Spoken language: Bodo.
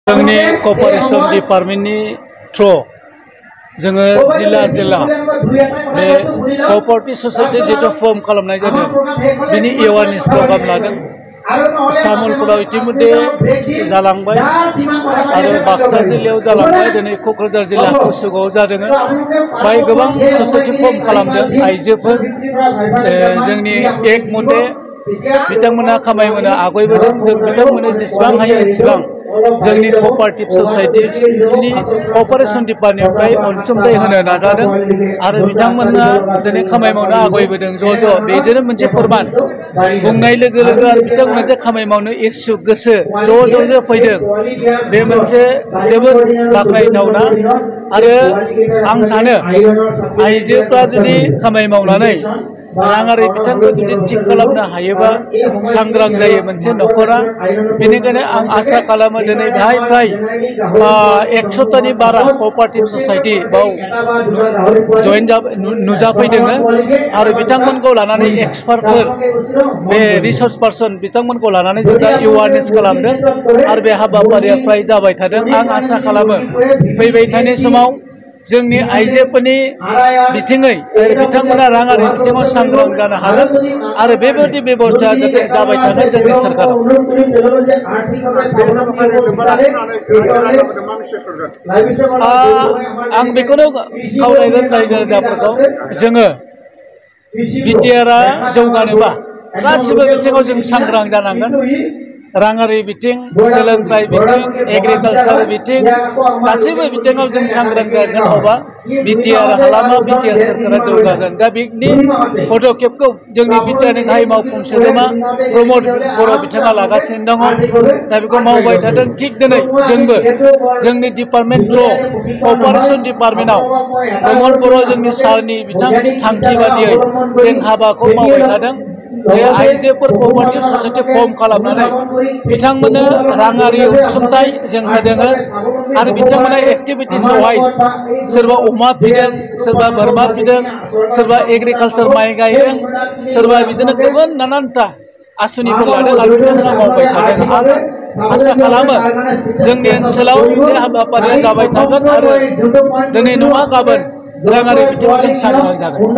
जोंनि कॉर्पोरेशन डिपार्टमेंटनि थ्रु जोङो जिल्ला बे कॉर्पोरेटिव ससाइटी जितु फर्म खालामनाय जादों बिनि एवारनेस प्रग्राम लादों। तामुलपुराव इतिमध्ये जालांबाय आरो बाक्सा जिल्लायाव जालांबाय, दिनै क'क्राझार जिल्ला कुसुगाव जादों। बाय गोबां ससाइटी फर्म खालामदों आइजोफोर जोंनि एक मथे बिथांमोना खामायबोनो आगयबोदों। जों बिथांमोननो जेसेबां हायो एसेबां जोंनि कॉर्पोरेटिव ससाइटीनि कॉर्पोरेशन डिपार्टमेन्टनिफ्राय अनसुंथाइ होनो नाजादों आरो बिथांमोना दिनै खामाय मावनो आगयबोदों ज' बेजोंनो मोनसे फोरमान बुंनाय लोगो लोगो आरो बिथांमोना जे खामाय मावनो इस्सुक गोसो ज' फैदों, बे मोनसे जोबोद बाख्नायथावना। आरो आं सानो आइजोफ्रा जुदि खामाय मावनानै राङारि बिथांखौ जुदि थिग खालामनो हायोबा सांग्रां जायो मोनसे न'खरा। बेनिखायनो आं आसा खालामो दिनै बेहाय फ्राय 100तानि बारा कॉर्पोरेटिव ससाइटी बाव जयेन नुजाफैदों आरो बिथांमोनखौ लानानै एक्सपार्टफोर बे रिसोर्स पार्सन बिथांमोनखौ लानानै जों दा एवारनेस खालामदों आरो बे हाबाफारिया फ्राय जाबाय थादों। आं आसा खालामो फैबाय थानाय समाव जोंनि आइजोफोरनि बिथिङै बिथांमोना राङारि बिथिङाव सांग्रां जानो हागोन आरो बेबायदि बेबस्था जाथे जाबाय थागोन जोंनि सरकाराव। आं बेखौनो खावलायगोन रायजो राजाफोरखौ, जोङो बिटिआरआ जौगानोबा गासिबो बिथिङाव जों सांग्रां जानांगोन। राङारि बिथिं, सोलोंथाइ बिथिं, एग्रिकालचार बिथिं, गासैबो बिथिङाव जों सांग्रां जागोन। अब्ला बिटिआर हालामा बिटिआर सोरखारा जौगागोन। दा बिनि पदक्षेपखौ जोंनि बिटिआरनि गाहाय मावफुं सोद्रोमा प्रमद बर' बिथाङा लागासिनो दङ। दा बेखौ मावबाय थादों। थिग दिनै जोंबो जोंनि डिपार्टमेन्ट थ्रु कॉर्पोरेशन डिपार्टमेन्टआव प्रमद बर' जोंनि सारनि बिथांनि थांखि बादियै जों हाबाखौ मावबाय थादों जे आइजोफोर कॉर्पोरेटिव ससाइटी फर्म खालामनानै बिथांमोननो राङारि अनसुंथाइ जों होदों आरो बिथांमोना एक्टिभिटिसआवहाय सोरबा अमा फिदों, सोरबा बोरमा फिदों, सोरबा एग्रिकालचार माइ गायदों, सोरबा बिदिनो गोबां नानानथा आसुनिफोर लादों आरो बिथांमोना मावबाय थादों। आं आसा खालामो जोंनि ओनसोलाव बे हाबाफारिया जाबाय थागोन आरो दिनै नङा गाबोन राङारि बिथिङाव जों सांग्रां जागोन।